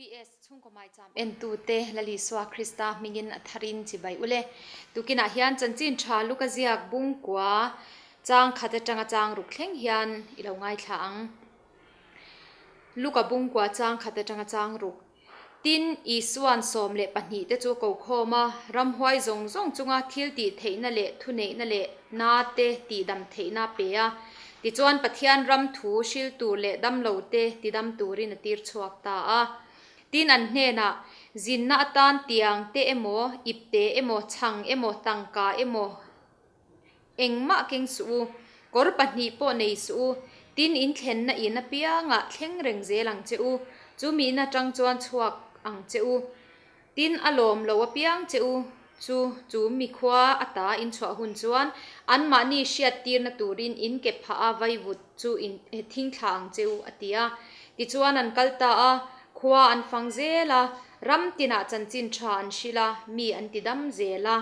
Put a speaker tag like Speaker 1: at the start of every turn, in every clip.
Speaker 1: VTS chhungkaw maicham entute Lalisua Krista hmingin a tharin chibai ule. Tukinah hian chanchin tha luka ziak bungkua chang khat atanga chang ruk thleng hian i lo ngaithla ang. Luka bungkua chang khat atanga chang ruk. Tin, Isua'n 12 te chu a ko khawm a, ramhuai zawng zawng chunga thil tih theihna leh thuneihna leh na te tihdam theihna a pe a. Tichuan, Pathian ram thu hril tur leh damlo te tidam turin a tir chhuak ta a. Tin, an hnenah, Zinna atan tiang te emaw, ipte emaw, chhang emaw, tangka emaw, Engmah keng suh u, kawr pahnih pawh nei suh u, tin in thlenna in apiangah thleng reng zel ang che u, chu miin atang chuan chhuak ang che u. Tin a lawm lo apiang che u chu chu mikhua ata in chhuah hun chuan anmahni hriattirna turin in ke phah a vaivut chu in thingthla ang che u a ti a. Tichuan an kal ta a, khua an fang zel a, ram tinah chanchin tha an hrilh a, mi an ti dam zel a.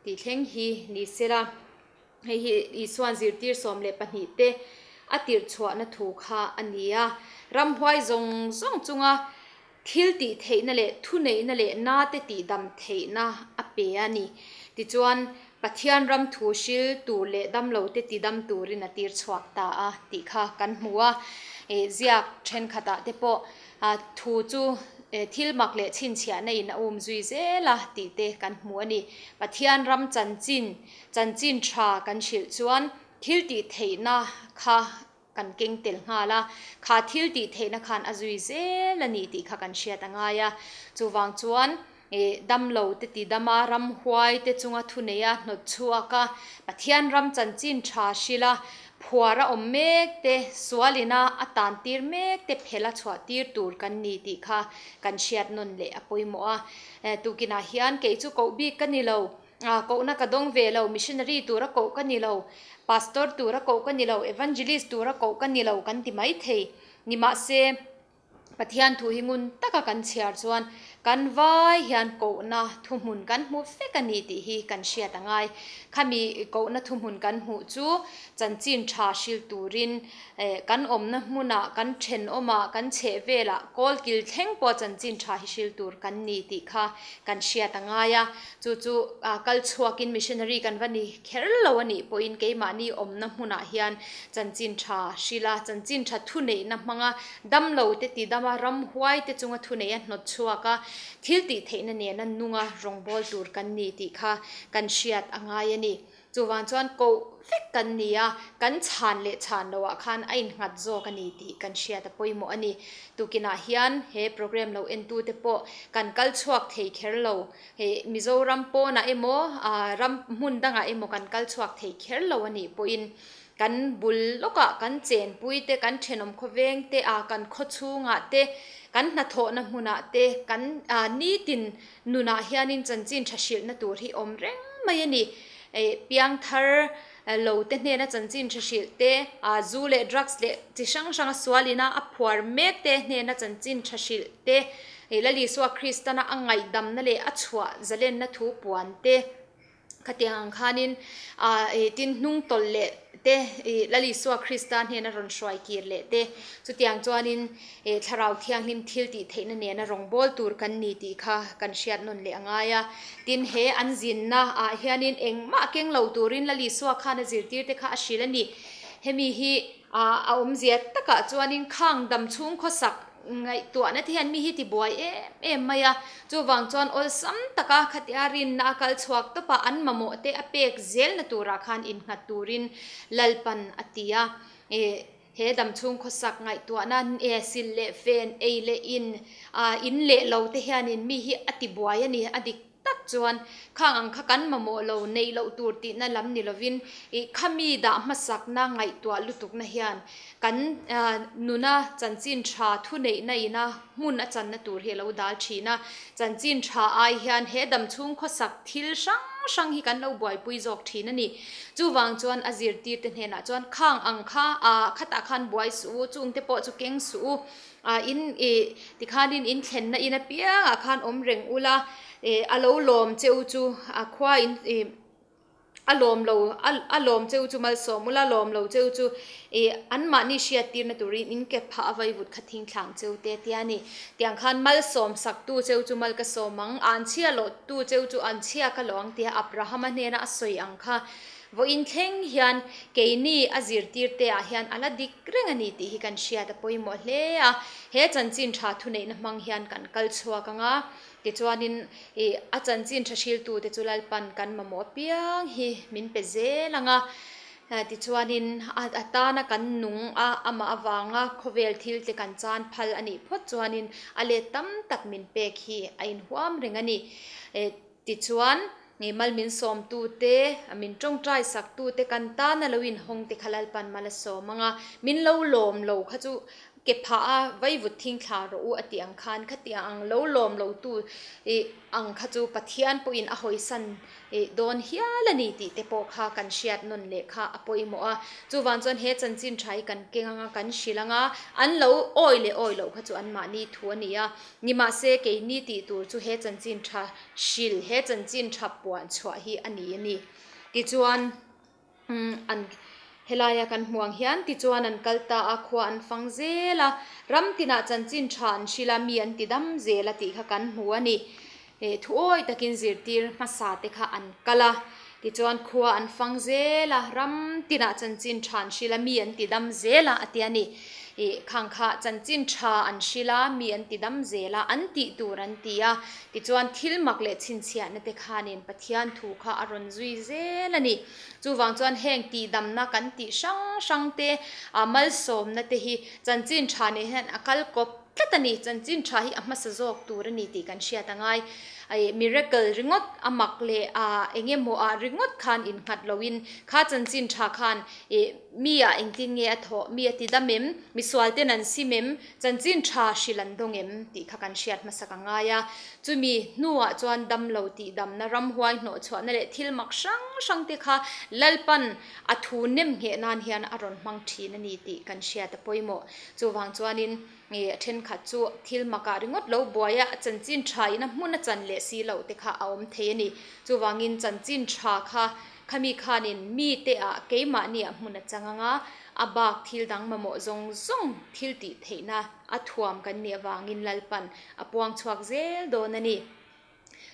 Speaker 1: Tih thleng hi ni sela, hei hi Isua'n zirtir 12 te a tirh chhuahna thu kha a ni a. Ramhuai zawng zawng chunga thil tih theihna leh thuneihna leh nate tihdam theihna a pe a ni. Tichuan, Pathian ram thu hril tur leh damlote tidam turin a tir chhuak ta a tih kha kan hmu a. Ziak thenkhatah te pawh Thu chu thil mak leh chhinchhiahna in a um zui zel a tih te kan hmu a ni. Pathian ram chanchin, chanchin tha kan hrilh chuan thil tih theihna kha kan keng tel nghal a, kha thil tih theihna khan a zui zel a ni tih kha kan hriat a ngai a. Chuvang chuan damlo te ti dama ramhuai te chunga thuneia hnawt chhuak a, Pathian ram chanchin tha hrilh a, phuar a awm mek te, sualina a tan tir mek te phel a chhuah tir tur kan ni tih kha kan hriat nawn leh a pawimawh a. Tukinah hian kei chu koh bik ka ni lo, kohna ka dawng ve lo, missionary tura koh ka ni lo, pastor tura koh ka ni lo, evangelist tura koh ka ni lo kan ti maithei. Nimahse. Pathian thu hi ngun taka kan chhiar chuan kan vai hian kohna thuhmun kan hmu vek a ni tih hi kan hriat a ngai. Khami kohna thuhmun kan hmuh chu chanchin tha hril turin kan awmna hmunah, kan thenawmah, kan chhehvelah kawlkil thleng pawh chanchin tha hi hril tur kan ni tih kha kan hriat a ngai a. Chu chu kal chhuakin missionary kan va ni kher lo a nih pawhin keimahni awmna hmunah hian chanchin tha hril a, chanchin tha thuneihna hmanga damlo te ti dama ramhuai te chunga thuneih a hnawt chhuak a, thil tih theihna nena nunga rawngbâwl tur kan ni tih kha kan hriat a ngai a ni. Chuvang chuan koh vek kan ni a, kan chhan leh chhan lohah khan a innghat zawk a ni tih kan hriat a pawimawh a ni. Tukinah hian he program lo entute pawh kan kal chhuak thei kher lo. Hei Mizoram pawnah emaw ram hmun dangah emaw kan kal chhuak thei kher lo a nih pawhin kan bul lawkah kan chenpui te, kan thenawm khawveng te, kan khaw chhungah te, kan hnathawhna hmunah te, kan nitin nunah hianin chanchin tha hrilhna tur hi awm reng mai a ni. Piangthar lo te hnena chanchin tha hrilh te, zu leh drugs leh chi hrang hranga sualina a phuar mek te hnena chanchin tha hrilh te, Lalisua Kristana a ngaihdamna leh a chhuah zalenna thu puan te, Khatiang ang khanin tin hnung tawlh leh te, Lal Isua Krista hnena rawn hruai kir leh te, chutiang chuanin Thlarau Thianghlim thil tih theihna nena rawngbâwl tur kan ni tih kha kan hriat nawn leh a ngai a. Tin, he an zinna ah hianin engmah keng lo turin Lal Isua khan a zirtirte kha a hrilh a ni. Hemi hi a awmzia takah chuanin khang dam chhung khawsak Ngaihtuahna te hian mi hi ti buai em em mai a, chuvang chuan awlsam taka khatia rinna a kal chhuak tawp a, an mamawh te a pek zelna turah khan innghat turin Lalpan a ti a. Ih he damchhung khawsak ngaihtuahna eh sil leh fen, ei leh in, ah in leh lo te hianin mi hi a ti buai a ni, a dik tak chuan khang ang kha kan mamawh lo neih loh tur tihna lam ni lovin ih khami dah hmasakna ngaihtuah lutukna hian kan nuna chanchin tha thuneihna ina hmun a channa tur hi a lo dal thin a, chanchin tha ai hian he damchhung khawsak thil hrang hrang hi kan lo buaipui zawk thin a ni. Chuvang chuan a zirtirte hnenah chuan khang ang kha ah khatah khan buai suh u, chungte pawh chu keng suh u. Ah in ih tikhanin in thlenna in apiangah khan awm reng ula ih a lo lawm che u chu a khua in ih A lawm lo, a lawm cheu chu malsawm ula, lawm lo cheu chu ih anmahni hriattirna turin in ke phah a vaivut kha thing thlang cheu te tia ni. Tiang khan malsawm saktu cheu chu mal ka sawm ang, anchhia lawhtu cheu chu anchhia ka lawh ang tia Abrahama hnena a sawi ang kha vawiin thleng hian keini a zirtirte ah hian a la dik reng a ni tih hi kan hriat a pawimawh hle a. He chanchin tha thuneihna hmang hian kan kal chhuak ang a. Tichuanin, ih, a chanchin tha hriltute chu Lalpan kan mamawh apiang hi min pe zel ang a. Tichuanin, a tana kan nung a, amah avanga khawvel thil te kan chan phal a nih phawt chuanin a let tam tak min pek hi a inhuam reng a ni. Tichuan, mal min sawmtute, min tawngtai saktute kan tana lo inhawng te kha Lalpan mal a sawm ang a, min lo lawm lo kha chu Ke phah a vaivut thing thla rawh u a tih ang khan khatiang ang lo lawm lo tu ih ang kha chu Pathian pawhin a hawisan ih dawn hial a ni tih te pawh kha kan hriat nawn leh kha a pawimawh a. Chuvang chuan he chanchin tha hi kan keng anga kan hrilh anga an lo awi leh awi loh kha chu anmahni thu a ni a. Nimahse keini tih tur chu he chanchin tha hrilh, he chanchin tha puan chhuah hi a ni a ni. Tichuan. An helaia kan hmuh ang hian tichuan an kal ta a, khua an fang zel a, ram tinah chanchin tha an hrilh a, mi an ti dam zel a tih kha kan hmu a ni. Thuawi takin zirtir hmasa te kha an kal a, tichuan khua an fang zel a, ram tinah chanchin tha an hrilh a, mi an ti dam zel a a ti a ni. Ih khang kha chanchin tha an hrilh a, mi an ti dam zel a, an tih tur an ti a, tichuan thil mak leh chhinchhiahna te khanin Pathian thu kha a rawn zui zel a ni. Chuvang chuan heng tihdamna kan tih hrang hrang te, malsawmna te hi chanchin tha nen hian a kal kawp tlat a ni. Chanchin tha hi a hmasa zawk tur a ni tih kan hriat a ngai. Miracle ringawt a mak leh eng emaw ah ringawt khan innghat loin kha chanchin tha khan mi ah engtin nge a thawh, mi a tidam em, misual ten an sim em, Chanchin tha hrilh an dawng em tih kha kan hriat hmasak a ngai a. Chumi hnuah chuan damlo tihdamna, ramhuai hnawhchhuahna leh thil mak hrang hrang te kha Lalpan a thu nem ngheh nan hian a rawn hmang thin a ni tih kan hriat a pawimawh. Chuvang chuanin thenkhat chu thil makah ringawt lo buai a, chanchin tha in a hmun a chan leh si loh te kha a awm thei a ni. Chuvangin chanchin tha kha Khami khanin mite ah keimahni ah hmun a chang ang a, a bak thil dang mamawh zawng zawng thil tih theihna a thuam kan nih avangin Lalpan a puang chhuak zel dawn a ni.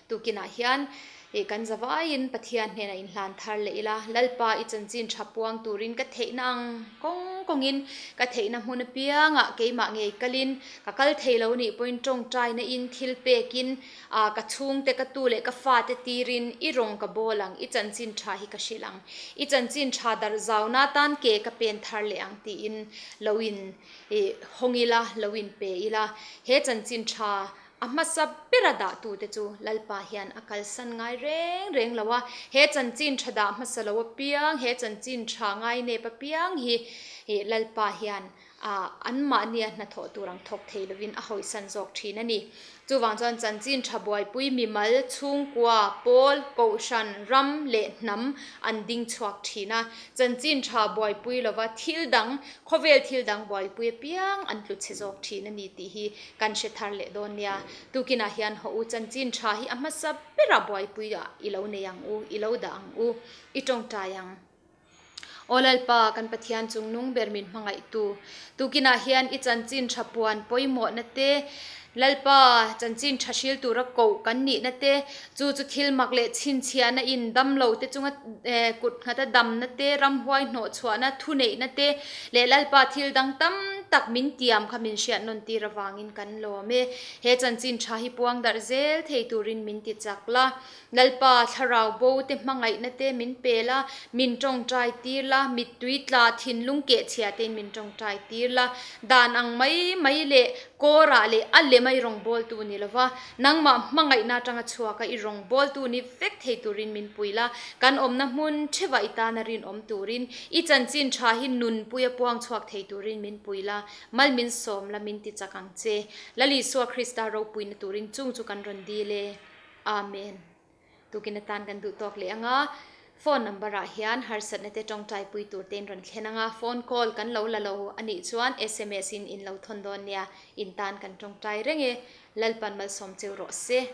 Speaker 1: Tukinah hian ih kan zavaiin Pathian hnenah inhlan thar leh ila, Lalpa i chanchin tha puang turin ka theihna ang kawng kawngin ka theihna hmun apiangah keimah ngei kalin ka kal thei lo nih pawhin tawngtaina in thil pekin A, ka chhungte, ka tu leh ka fate tirin i rawng ka bawl ang, i chanchin tha hi ka hrilh ang. I chanchin tha darh zauna tan ke ka pen thar leh ang tiin lo in hawng ila, lo in pe ila. He chanchin tha a hmasa bera dahtute chu Lalpa hian a kalsan ngai reng reng lo a. He chanchin tha dah hmasa lo apiang, he chanchin tha ngainep apiang hi Lalpa hian a, anmahnia hnathawh tur ang thawk thei lovin a hawisan zawk thin a ni. Chuvang chuan chanchin tha buaipui mimal, chhungkua, pawl, kohhran, ram leh hnam an ding chhuak thin a. Chanchin tha buaipui lova thil dang, khawvel thil dang buaipui apiang an tlu chhe zawk thin a ni tih hi kan hre thar leh dawn nia. Tukinah hian haw u, chanchin tha hi a hmasa berah buaipuiah i lo nei ang u, i lo dah ang u, i tawngtai ang. Aw Lalpa, kan Pathian chung nung ber min hmangaihtu, tukinah hian i chanchin tha puan pawimawhna te, Lalpa chanchin tha hril tura koh kan nihna te, chu chu thil mak leh chhinchhiahna in damlo te chunga kut nghata damna te, ramhuai hnawhchhuahna, thuneihna te leh Lalpa thil dang tam tak min tiam kha min hriat nawn tir avangin kan lawm e. He chanchin tha hi puang darh zel thei turin min ti chak la. Lalpa, thlarau bo te hmangaihna te min pe la, min tawngtai tir la, mittui tla thinlung kehchhia tein min tawngtai tir la. Dan ang mai mai leh kawrah leh a lema i rawngbawltu ni lova, nangmah hmangaihna atanga chhuaka i rawngbawltu ni vek thei turin min pui la. Kan awmna hmun theuha i tana rinawm turin, i chanchin tha hi nunpuia puang chhuak thei turin min pui la. Mal min sawm la, min ti chak ang che. Lal Isua Krista ropuina turin chung chu kan rawn dil e. Amen. Tukin atan kan duh tawk leh anga, phone number ah hian harsatna te tawngtai pui tur te in rawn thlen anga, phone call kan lo la lo a nih chuan sms in in lo thawn dawn nia, in tan kan tawngtai reng e, Lalpan malsawm cheu rawh se.